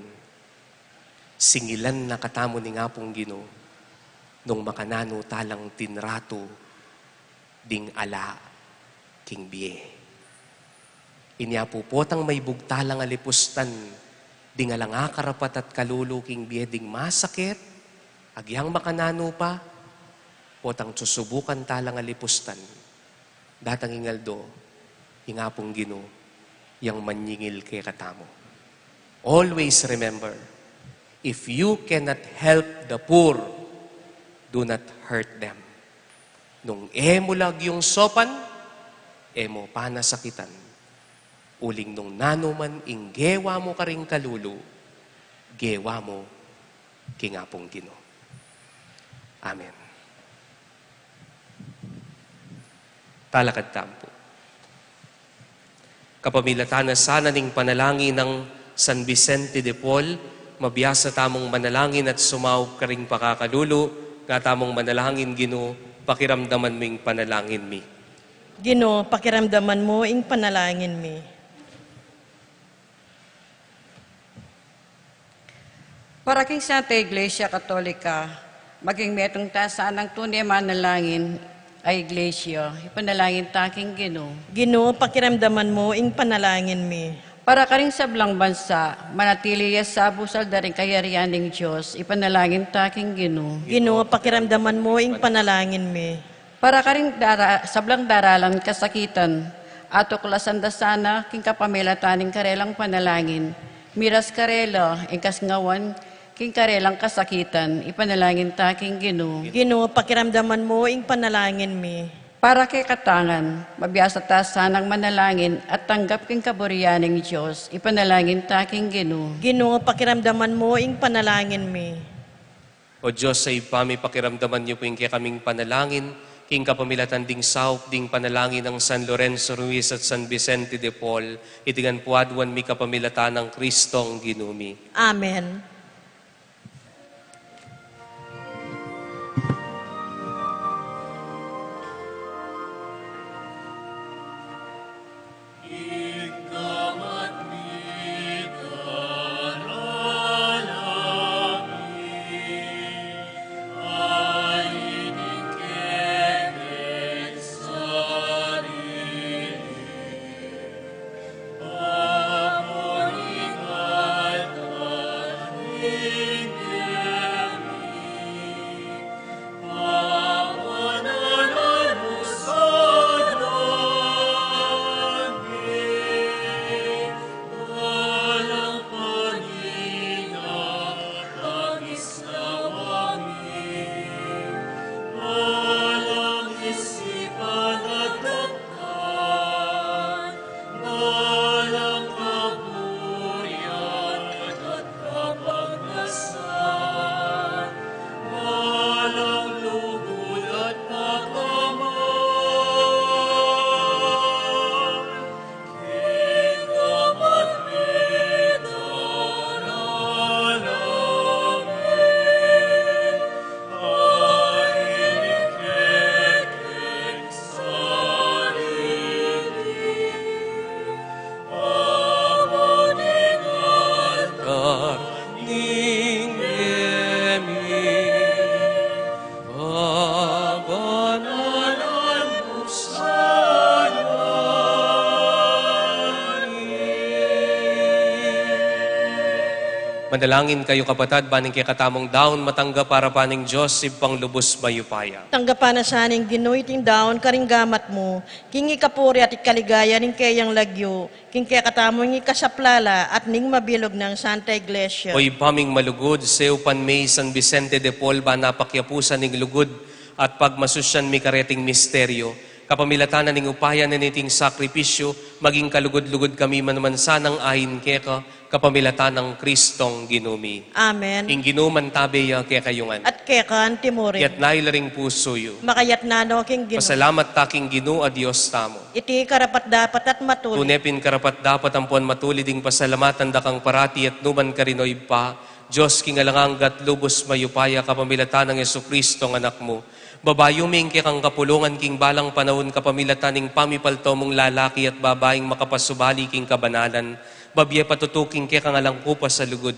singilan na katamu ning Apung Ginu, nung makananu talang tinratu ding ala king bie. Inya pu, potang maibug talang alipustan ding alang akarapat at kalulu king bie ding masakit, agyang makananu pa, potang susubukan talang alipustan. Datang ing aldo, ing Apung Ginu, yang manyingil kekatamu. Always remember, if you cannot help the poor, do not hurt them. Nung e mu la agyung saupan, e mu panasakitan. Uling nung nanu man ing gewa mu karing kalulu, gewa mu king Apung Ginu. Amen. Talakad tamu pu. Kapamilatan na sana ning panalangin nang San Vicente de Paul, mabiasa tamung manalangin at sumaup karing pakakalulu, nga tamung manalangin: Ginu, pakiramdaman mu ing panalangin mi. Ginu, pakiramdaman mu ing panalangin mi. Para king Santa Iglesia Katolika, maging metung ta sanang tune manalangin a Iglesia, ipanalangin ta king Ginu. Ginu, pakiramdaman mu ing panalangin mi. Para karing sablang bansa, manatili ya sabusal da ring kayarian ning Dios, ipanalangin ta king Ginu. Ginu, pakiramdaman mu ing panalangin mi. Para karing dara-, sablang daralan kasakitan, atuklasan da sana king kapamilatan ning karelang panalangin, miras karela ing kasingawan king karelang kasakitan, ipanalangin ta king Ginu. Ginu, pakiramdaman mu ing panalangin mi. Para kekatang ngan, mabiasa ta sanang manalangin at tanggap king kaburian ning Dios, ipanalangin ta king Ginu. Ginu, pakiramdaman mu ing panalangin mi. O Dios a Ibpa mi, pakiramdaman yu pu ing kekaming panalangin, king kapamilatan ding saup ding panalangin nang San Lorenzo Ruiz at San Vicente de Paul, iti ngan pu aduan mi kapamilatan nang Kristong Ginu mi. Amen. Manalangin kayu, kapatad, ban ing kekatamung daun matanggap arapan ning Dios Ibpang lubus mayupaya. Tanggapan na sa ning Ginu iting daun karing gamat mu, king ikapuri at ikaligaya ning keyang lagyu, king kekatamung ikasaplala at ning mabilug nang Santa Iglesia. O Ibpa ming malugud, saupan me i San Vicente de Paul ban apakiapusan ning lugud at pagmasusyan mi kareting misteryo. Kapamilatan na ning upaya na niting sakripisyu, maging kalugud-lugud kami man-man sanang ain keka, kapamilatan nang Kristong Ginu mi. Amen. Ing Ginu mantabe ya kekayu ngan. At keka antimurin. Iyatas yu la ring pusu yu. Makayatas no king Ginu. Pasalamat ta king Ginu a Dios tamu. Iti karapat-dapat at matulid. Tune pin karapat-dapat ampon matulid ing pasalamatan da kang parati at nukarin man, O Ibpa, Dios king alang angga at lubus mayupaya, kapamilatan nang Jesucristo a Anak mu. Babayu mi ing kekang kapulungan king balang panaun kapamilatan ning pamipalto mung lalaki at babaing makapasubali king kabanalan, babie patutu king kekang alang kupas a lugud.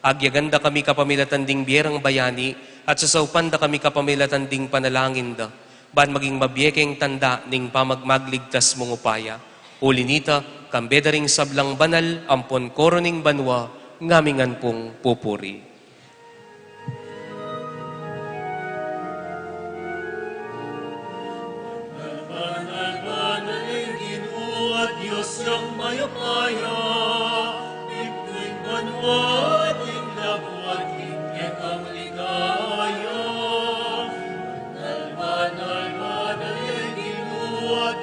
Agyagan da kami kapamilatan ding bie rang bayani, at sasaupan da kami kapamilatan ding panalangin da, ban maging mabie keng tanda ning pamagmagligtas mung upaya. Uli nita, kambe da ring sablang banal ampon koro ning banua, ngamingan pung pupuri. Banal, banal ing Ginu, Dios yang mayupaya, mipnu ing banua at ing labu at ing kekang ligaya. Banal, banal, banal ing Ginu,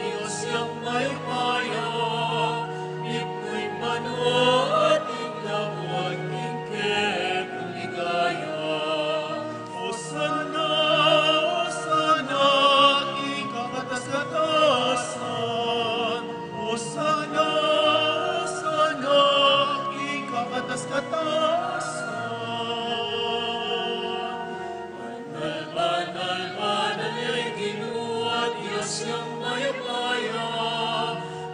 Dios yang mayupaya, mipnu ing banua at ing labu at ing kekang ligaya. Osana, Osana king kakatas-katasan. Osana, Osana king kakatas-katasan. Banal, banal, banal ing Ginu, Dios yang mayupaya,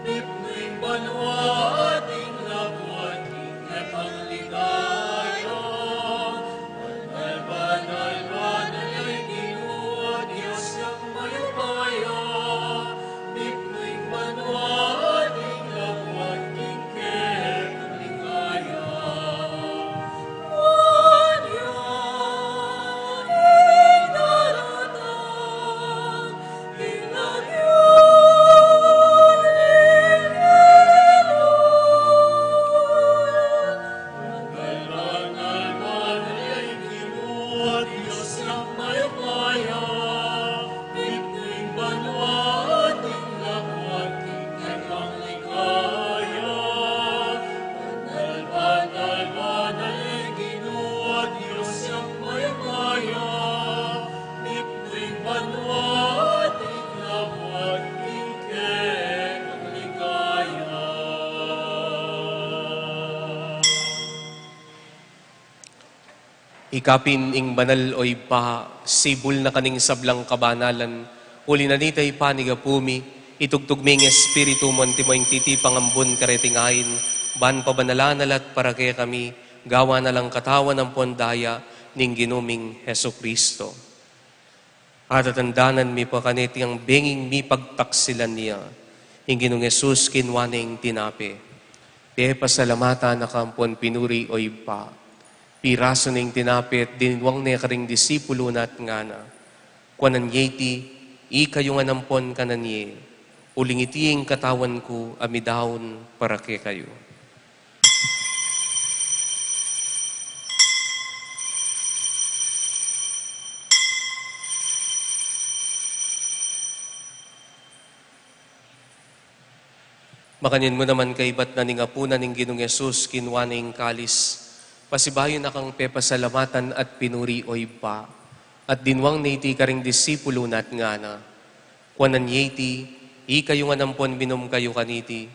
mipnu ing banua at ing labu at ing kekang ligaya. Banal, banal, banal ing Ginu, Dios yang mayupaya, mipnu ing banua at ing labu at ing kekang ligaya. Kanya ing daratang ing lagyu ning Ginu. Banal, banal, banal ing Ginu, Dios yang mayupaya, mipnu ing banua at ing labu at ing kekang ligaya. Banal, banal, banal ing Ginu, Dios yang mayupaya, mipnu ing banua at ing labu at ing kekang ligaya. Ikapin ing banal, o Ibpa, sibul na kaning sablang kabanalan, uli na nita Ibpa ning gapu mi, itugtug me ing Espiritu mu antimo ing titipang ambun kareting ain, ban pabanalan na la at para kekami, gawan na lang katawan ampon daya ning Ginu ming Jesucristo. Atatandanan mi pa kaniti ing benging mipagtaksilan ya, ing Ginung Jesus kinua ne ing tinape, pepasalamatan na ka ampon pinuri, o Ibpa, pirasu ne ing tinape at dinwang ne karing disipulu na at ngana: Kuanan ye iti, ikayu ngan ampon kanan ye, uling iti ing katawan ku a midaun para kekayu. Makanyan mu naman kaibat na ning apunan ing Ginung Jesus, kinua ne ing kalis, pasibayu na kang pepasalamatan at pinuri, o Ibpa, at dinwang ne iti karing disipulu na at ngana: Kuanan ye iti, ikayu ngan ampon minum kayu kaniti,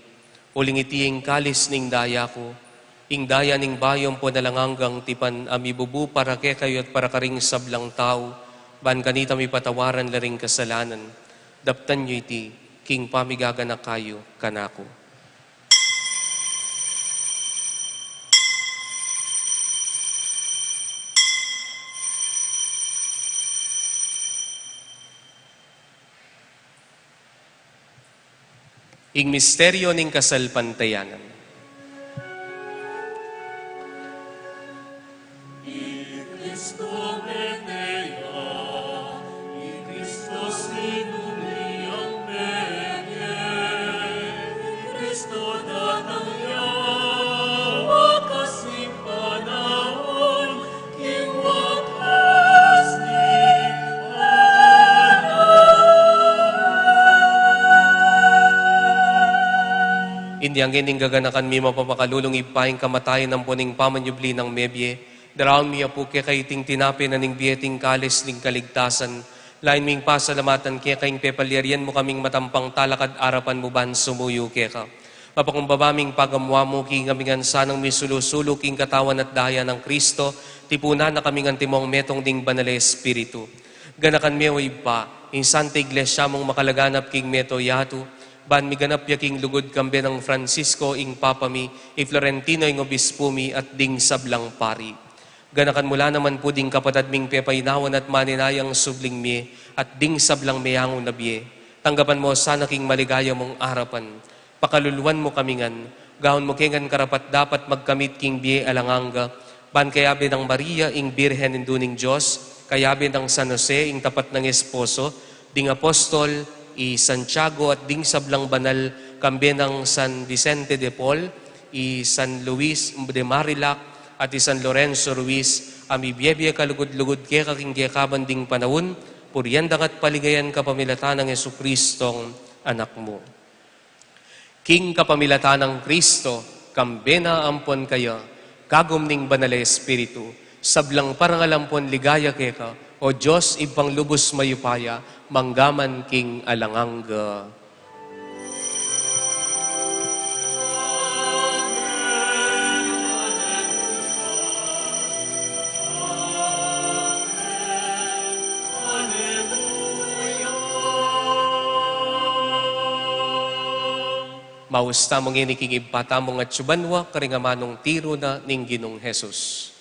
uling iti ing kalis ning daya ku, ing daya ning bayu ampon alang anggang tipan a mibubu para kekayu at para karing sablang tau, ban kanita mipatawaran la ring kasalanan. Daptan yu iti king pamigaganaka yu kanaku. Ing misteryo ning kasalpantayanan. I Kristo mete ya, i Kristo sinubli yang mete, i Kristo datang ya, wakas ning panaun, Indi angge ning gaganakan mi mapapakalulung Ibpa ing kamatayan ampon ing pamanyubli nang mebie, daraun mi Apu keka iting tinape na ning bie at ing kalis ning kaligtasan, lain ming pasalamatan keka ing pepalyarian mu kaming matampang talakad arapan mu ban sumuyu keka. Mapakumbaba ming pagamuan mu king kami ngan sanang misulu-sulu king katawan at daya nang Kristo, tipunan na kaming antimong metung ding Banal a Espiritu. Ganakan me, o Ibpa, ing Santa Iglesia mung makalaganap king mabilug a yatu, ban miganap ya king lugud kambe nang Francisco ing Papa mi, i Florentino ing Obispu mi, at ding sablang pari. Ganakan mu la naman pu ding kapatad ming pepainawan at maninayang subling mie, at ding sablang meangu na bie. Tanggapan mu sana king maligaya mung arapan. Pakaluluan mu kami ngan, gawan mu ke ngan karapat-dapat magkamit king bie alang angga, ban kayabe nang Maria ing Birhen Indu ning Dios, kayabe nang San Jose ing tapat nang esposo, ding apostol, i Santiago at ding sablang banal, kambe nang San Vicente de Paul, i San Luis de Marilac, at i San Lorenzo Ruiz, a mibie-bie kalugud-lugud keka king kekaban ding panaun, purian da ka at paligayan ka pamilatan nang Jesucristong Anak mu. King kapamilatan nang Kristo, kambe na ampon kaya, kagum ning Banal a Espiritu, sablang parangal ampon ligaya keka, o Dios, Ibpang lubus mayupaya, mangga man king alang angga. Maus tamu ngeni king Ibpa tamung atsu banua, karing amanung tiru na ning Ginung Jesus.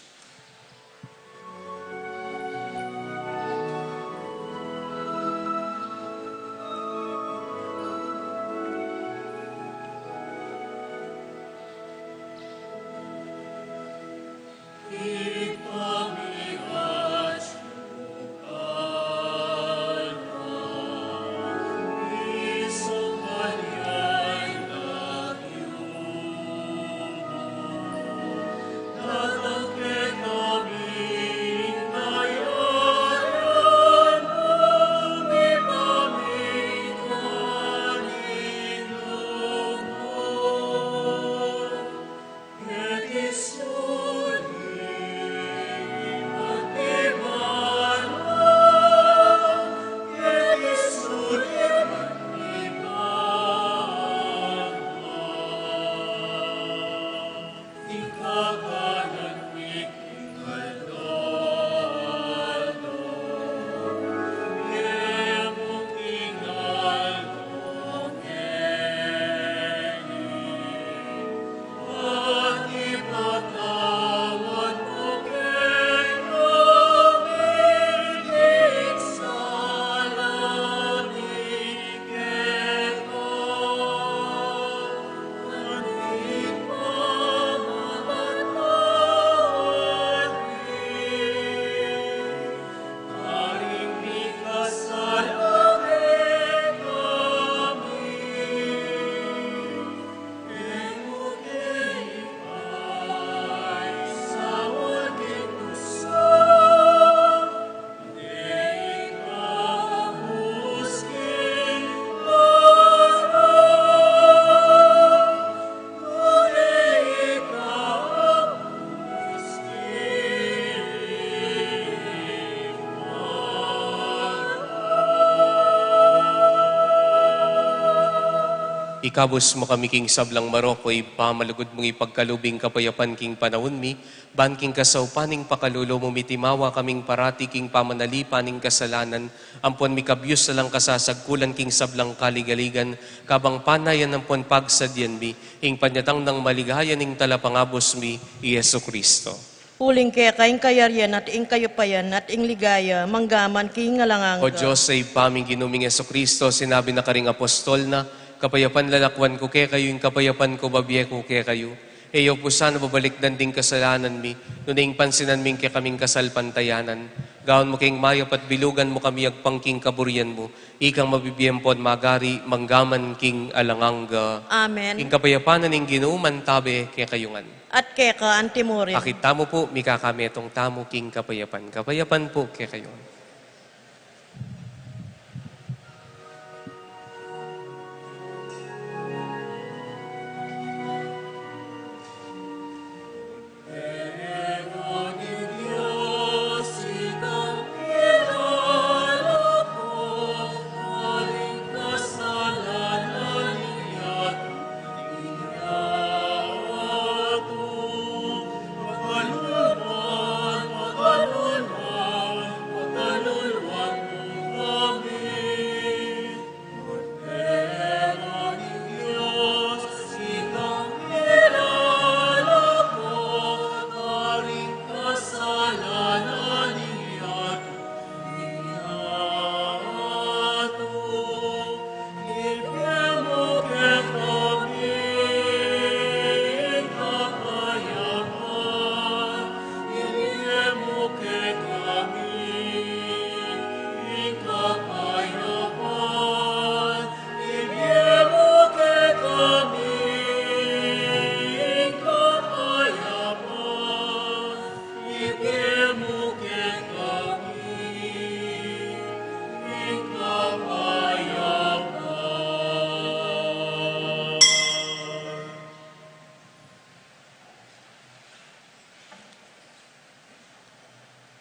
Ikabus mu kami king sablang marok, o Ibpa, malugud mung ipagkalub ing kapayapan king panaun mi, ban king kasaupan ning pakalulu mu mitimawa kaming parati king pamanalipan ning kasalanan, ampon mikabus alang kasasagkulan king sablang kaligaligan, kabang panayan ampon pagsadyan mi ing panyatang nang maligaya ning Talapangabus mi, i Jesucristo. Uling keka ing kayarian at ing kayupayan at ing ligaya, mangga man king alang angga. O Dios a Ibpa ming Ginu ming Jesucristo, sinabi na karing apostol na, "Kapayapan lalakwan ku kekayu, ing kapayapan ku babie ku kekayu." E yu pu sana babalikdan ding kasalanan mi, nune ing pansinan mi ing kekaming kasalpantayanan. Gawan mu keng mayap at bilugan mu kami agpang king kaburian mu, ikang mabibie ampon magari, mangga man king alang angga. Amen. Ing kapayapan na ning Ginu mantabe kekayu ngan. At keka antimurin. Akit tamu pu, mikakametung tamu king kapayapan. Kapayapan pu kekayu ngan.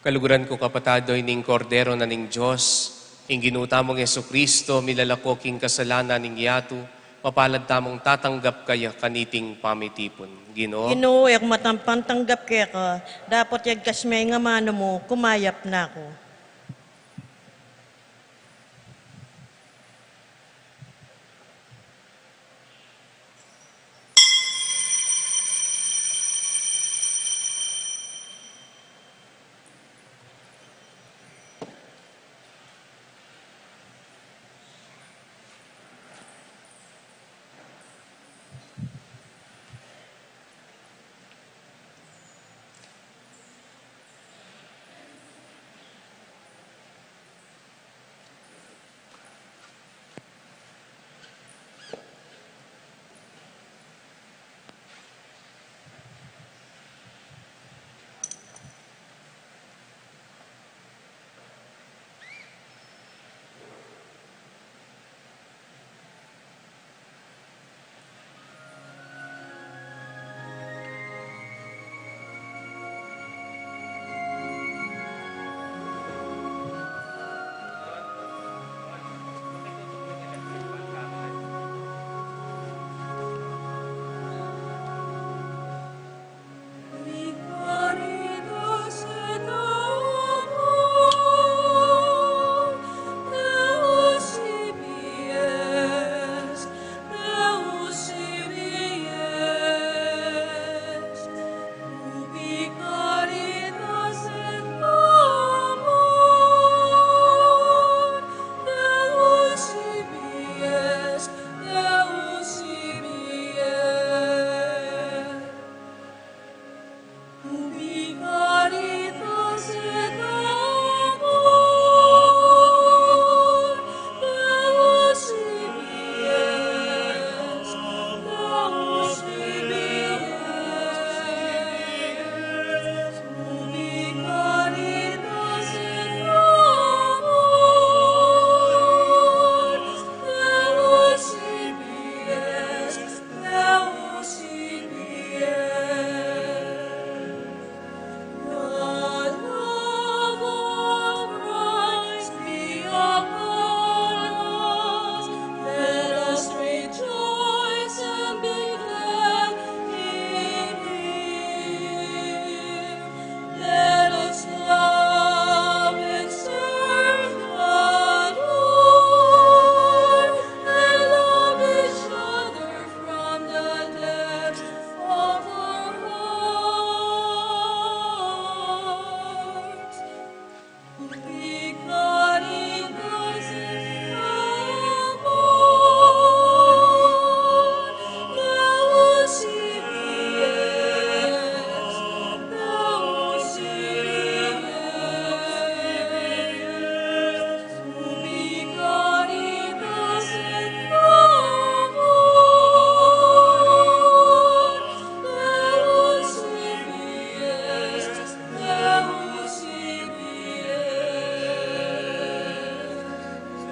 Kaluguran ku, kapatad, o ining Kordero na ning Dios, ing Ginu tamung Jesucristo, milalako king kasalanan ning yatu, mapalad tamung tatanggap kaya kaniting pamitipun. Ginu. Ginu, e ku matampang tanggap keka, dapot yagkas me ing amanu mu, kumayap na ku. Let us love and serve the Lord and love each other from the depths of our hearts.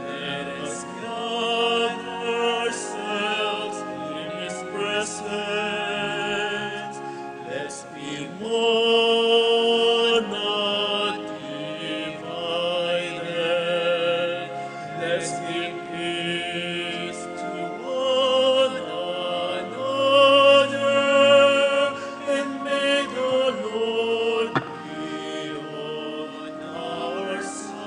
Let us gather ourselves in his presence. Let's be one, not divided. Let's give peace to one another, and may the Lord be on our side.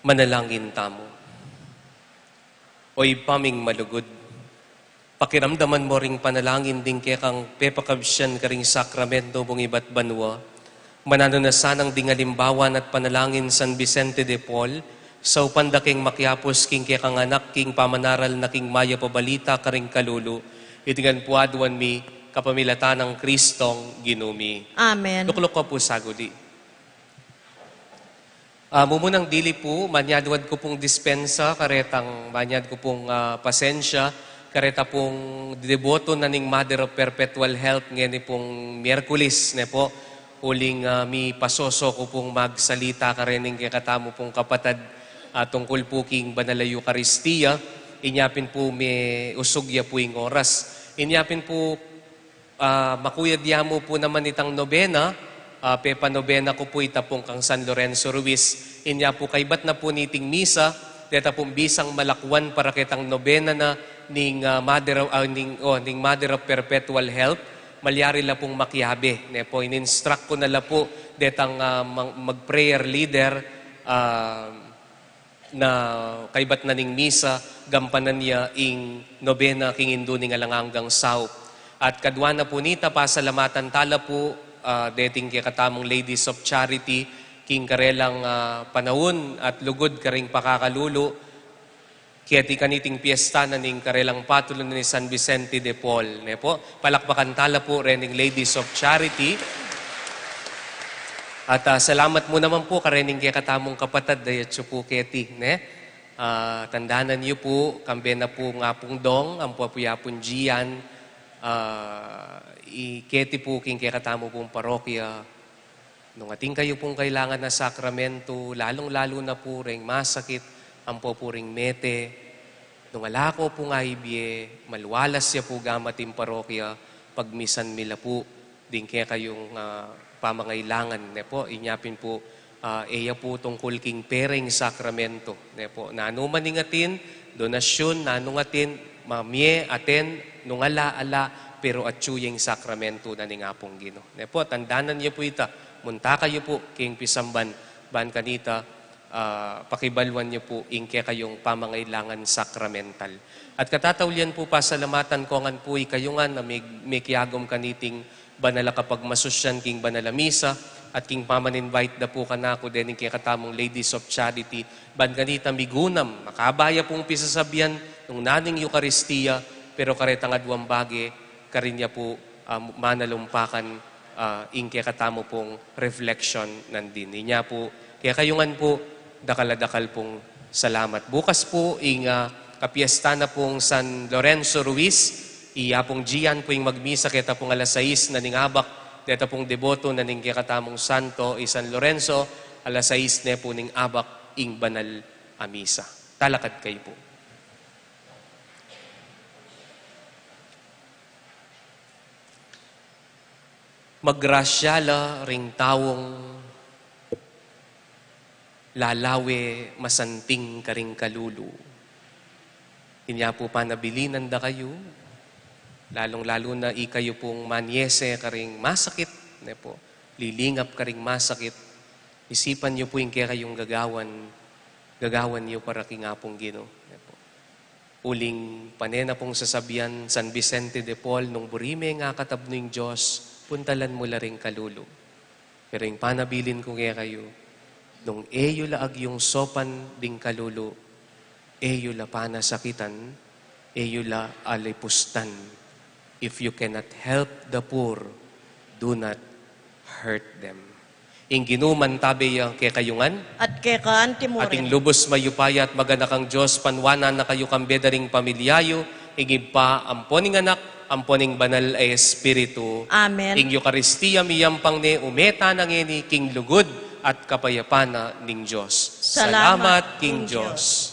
Manalangin tamu. O Ibpa ming malugud, pakiramdaman mu ring panalangin ding kekang pepakabsian karing sakramento mung ibat banua. Mananu na sanang ding alimbawa na't panalangin San Vicente de Paul, saupan da keng makiapus king kekang anak king pamanaral na king mayap a balita karing kalulu. Iti ngan pu aduan mi kapamilatan nang Kristong Ginu mi. Amen. Lukluk ko pu saguli. Ah, mumunang dili pu, manyadwad ku pung dispensa, karetang manyad ku pung, ah, pasensya, kareta pung deboto na ning Mother of Perpetual Help ngeni pung Miyerkules, ne po. Uling, ah, mipasoso ku pung magsalita karening kekatamu pung kapatad, ah, tungkul pu king Banal a Eukaristia, inya pin pu meusug ya pu ing oras. Inya pin pu ah, makuyad ya mu pu naman itang nobena, ah, pepanobena ku pu ita pung kang San Lorenzo Ruiz. Inya pu kaybat na pu niting misa, deta pung bisang malakwan para ketang nobena na ning, ah, Mother of, ah, ning, oh, ning Mother of Perpetual Help, malyari la pung makiabe. Ne po, in-instruct ku na la pu detang, ah, mag- mag-prayer leader, ah, na kaybat na ning misa, gampanan ya ing nobena king Indu ning Alang Anggang Saup. At kadua na pu nita, pasalamatan tala pu, ah, deting kekatamung Ladies of Charity, king karelang, ah, panaun at lugud karing pakakalulu, keti kaniting piesta na ning karelang patulu na ni San Vicente de Paul, ne po? Palakpakan tala pu rening Ladies of Charity. At, ah, salamat mu naman pu karening kekatamung kapatad, dayat yu pu keti, ne? Ah, tandanan yu pu, kambe na pu ing Apung Dong, ampo pu i Apung Gian, ah, i keti pu king kekatamu pung parokya, nung atin kayu pung kailangan a sakramento, lalung-lalu na pu reng masakit, ampo pu ring mete, nung ala ko pung aibie, malualas ya pu gamat ing parokya, pagmisan mi la pu ding kekayung, ah, pamangailangan, ne po, inya pin pu, ah, e ya pu tungkul king pera ing sakramento, ne po, nanu man ing atin, donasyun, nanu ing atin, mamie, aten, nung ala, ala, pero atyu ya ing sakramento na ning Apung Ginu. Ne po, tandanan yu pu ita, munta kayu pu king pisamban, ban kanita, ah, pakibaluan yu pu ing kekayung pamangailangan sakramental. At katataulian pu, pasalamatan ko ngan pu ikayu ngan a mi- mikiagum kaniting banal a kapagmasusyan king banal a misa, at king paman-invite da pu kanaku dening kekatamung Ladies of Charity, ban kanita migunam, makaba ya pung pisasabian nung nanu ing Eukaristia, pero karetang aduang bage, karin ya pu, ah, manalumpakan, ah, ing kekatamu pung reflection nandin. Inya pu, kekayu ngan pu, dakal a dakal pung salamat. Bukas pu, ing, ah, kapiesta na pung San Lorenzo Ruiz, i Apung Gian pu ing magmisa keta pung alas sais na ning abak, deta pung deboto na ning kekatamung santo, i San Lorenzo, alas sais ne pu ning abak ing banal a misa. Talakad kayu pu. Magrasya la ring taung lalawe masanting karing kalulu. Inya pu panabilinan da kayu, lalung-lalu na ikayu pung manyese karing masakit, ne po, lilingap karing masakit, isipan yu pu ing kekayung gagawan, gagawan yu para king Apung Ginu, ne po. Uling pane na pung sasabian San Vicente de Paul, nung buri meng akatabnu ing Dios, puntalan mu la ring kalulu. Pero ing panabilin ku kekayu, nung e yu la agyungsopan ding kalulu, e yu la panasakitan, e yu la alipustan. If you cannot help the poor, do not hurt them. Ing Ginu mantabe ya kekayu ngan. At keka anti mu rin. Ating lubus mayupaya at maganakang Dios, panuanan na kayu kambe da ring pamilya yu, ing Ibpa, ampo ning Anak, ampo ning Banal a Espiritu. Amen. Ing Eukaristia miyampang ne, ume tana ngeni king lugud at kapayapan na ning Dios. Salamat king Dios.